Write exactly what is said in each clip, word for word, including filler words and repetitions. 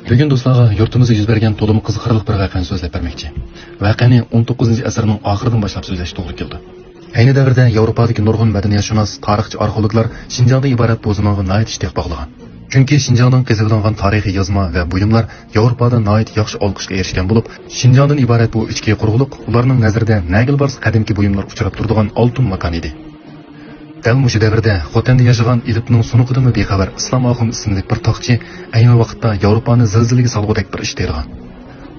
بۈگۈن دوستلارغا يۇرتىمىزدا يۈز بەرگەن تولىمۇ قىزىقارلىق بىر ۋەقەنى سۆزلەپ بەرمەكچى. ۋەقەنى ئون توققۇزىنچى ئەسىرنىڭ ئاخىرىدىن باشلاپ سۆزلەش توغرا كېلىدۇ. ئەينى دەۋردە ياۋروپادىكى نۇرغۇن مەدەنىيەتشۇناس، تارىخچى، ئارخېئولوگلار شىنجاڭدىن ئىبارەت بۇ زېمىنغا ناھايىتى ئىشتىياق باغلىغان. چۈنكى شىنجاڭدىن قېزىۋېلىنغان تارىخىي يازما ۋە بۇيۇملار ياۋروپادا ناھايىتى ياخشى ئالقىشقا ئېرىشكەن بولۇپ، شىنجاڭدىن ئىبارەت بۇ ئىچكى قۇرۇقلۇق ئۇلارنىڭ نەزىرىدە نەگىلا بارسا قەدىمكى بۇيۇملار ئۇچراپ تۇرىدىغان ئالتۇن ماكان ئىدى. دەل مۇشۇ دەۋردە خوتەندە ياشىغان ئېلىپنىڭ سۇنۇقىدىنمۇ بىخەۋەر ئىسلام ئاخۇن ئىسىملىك بىر تاغچى ئەينى ۋاقىتتا ياۋروپانى زىلزىلىگە سالغۇدەك بىر ئىش تېرىغان.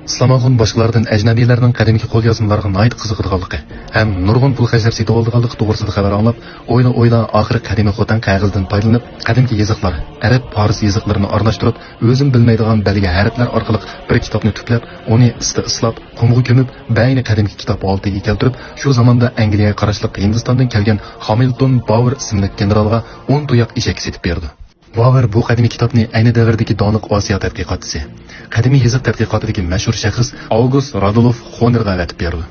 ئىسلام ئاخۇن باشقىلاردىن ئەجنەبىيلەرنىڭ قەدىمكى قوليازمىلارغا ناھايىتى قىزىقىدىغانلىقى ھەم نۇرغۇن پۇل خەجلەپ سېتىۋالىدىغانلىقى توغرىسىدا خەۋەر ئاڭلاپ، ئويلا-ئويلا ئاخىرى قەدىمىي خوتەن قەغىزىدىن پايدىلىنىپ، قەدىمكى يېزىقلار، ئەرەب، پارس يېزىقلىرىنى ئارىلاشتۇرۇپ، ئۆزىمۇ بىلمەيدىغان بەلگە ھەرپلەر ئارقىلىق بىر كىتابنى تۈپلەپ، ئۇنى ئىسسىقتا ئىسلاپ، قۇمغا كۆمۈپ، بەينى قەدىمكى كىتاب ھالىتىگە كەلتۈرۈپ، شۇ زاماندا ئەنگلىيەگە قاراشلىق ھىندىستاندىن كەلگەن خامىلتون باۋېر ئىسىملىك گېنېرالغا ئون تۇياق ئېشەككە سېتىپ بېرىدۇ. باۋېر بۇ قەدىمىي كىتابنى ئەينى دەۋردىكى داڭلىق ئاسىيا تەتقىقاتچىسى، قەدىمىي يېزىق تەتقىقاتىدىكى مەشھۇر شەخس ئاۋگۇست رادولف خونېرغا ئەۋەتىپ بېرىدۇ.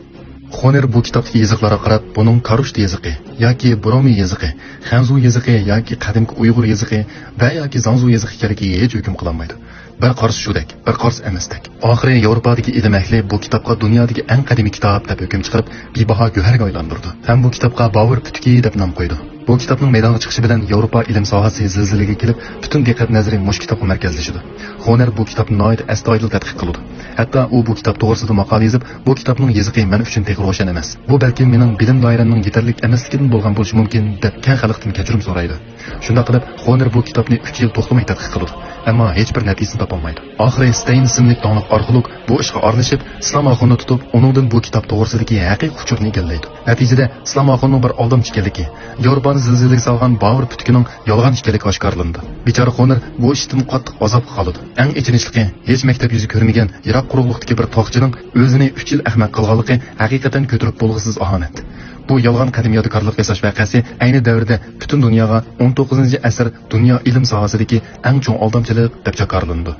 خونېر بۇ كىتابتىكى يېزىقلارغا قاراپ، بۇنىڭ كاروشتا يېزىقى ياكى برومىي يېزىقى، خەنزۇ يېزىقى ياكى قەدىمكى ئۇيغۇر يېزىقى ۋە ياكى زاڭزۇ يېزىقى ئىكەنلىكىگە ھېچ ھۆكۈم قىلالمايدۇ. بىر قارىسا شۇدەك، بىر قارىسا ئەمەستەك. ئاخىرى ياۋروپادىكى ئىلىم ئەھلى بۇ كىتابقا دۇنيادىكى ئەڭ قەدىمىي كىتاب دەپ ھۆكۈم چىقىرىپ، بىباھا گۆھەرگە ئايلاندۇرىدۇ ھەم بۇ كىتابقا باۋېر پۈتۈكى دەپ نام قويىدۇ. بۇ كىتابنىڭ مەيدانغا چىقىشى بىلەن ياۋروپا ئىلىم ساھەسى زىلزىلىگە كېلىپ، پۈتۈن دىققەت نەزىرى مۇشۇ كىتابقا مەركەزلىشىدۇ. خونېر بۇ كىتابنى ناھايىتى ئەستايىدىل تەتقىق قىلىدۇ. ھەتتا ئۇ بۇ كىتاب توغرىسىدا ماقالە يېزىپ، بۇ كىتابنىڭ يېزىقى مەن ئۈچۈن تېخى روشەن ئەمەس. بۇ بەلكىم مېنىڭ بىلىم دائىرەمنىڭ يېتەرلىك ئەمەسلىكىدىن بولغان بولۇشى مۇمكىن، دەپ كەڭ خەلقتىن كەچۈرۈم سورايدۇ. شۇنداق قىلىپ، خونېر بۇ كىتابنى ئۈچ يىل توختىماي تەتقىق قىلىدۇ، ئەمما ھېچبىر نەتىجىسىنى تاپالمايدۇ. ئاخىرى ستەين ئىسىملىك داڭلىق ئارخېئولوگ بۇ ئىشقا ئارىلىشىپ، ئىسلام ئاخۇننى تۇتۇپ، ئۇنىڭدىن بۇ كىتاب توغرىسىدىكى ھەقىقىي ئۇچۇرنى ئىگىلەيدۇ. نەتىجىدە، ئىسلام ئاخۇننىڭ بىر ئالدامچى ئىكەنلىكى، ياۋروپانى زىلزىلىگە سالغان باۋېر پۈتۈكىنىڭ يالغان ئىكەنلىكى ئاشكارىلىنىدۇ. بىچارە خونېر بۇ ئىشتىن قاتتىق ئازابقا قالىدۇ. ئەڭ ئېچىنىشلىقى، ھېچ مەكتەپ يۈزى كۆرمىگەن يىراق قۇرۇقلۇقتىكى بىر تاغچىنىڭ ئۆزىنى ئۈچ يىل ئەخمەق قىلغانلىقى ھەقىقەتەن كۆتۈرۈپ بولغۇسىز ئاھانەت. بۇ يالغان قەدىمىي يادىكارلىق ياساش ۋەقەسى ئەينى دەۋردە پۈتۈن دۇنياغا ئون توققۇزىنچى ئەسىر دۇنيا ئىلىم ساھەسىدىكى ئەڭ چوڭ ئالدامچىلىق دەپ جاكارلىنىدۇ.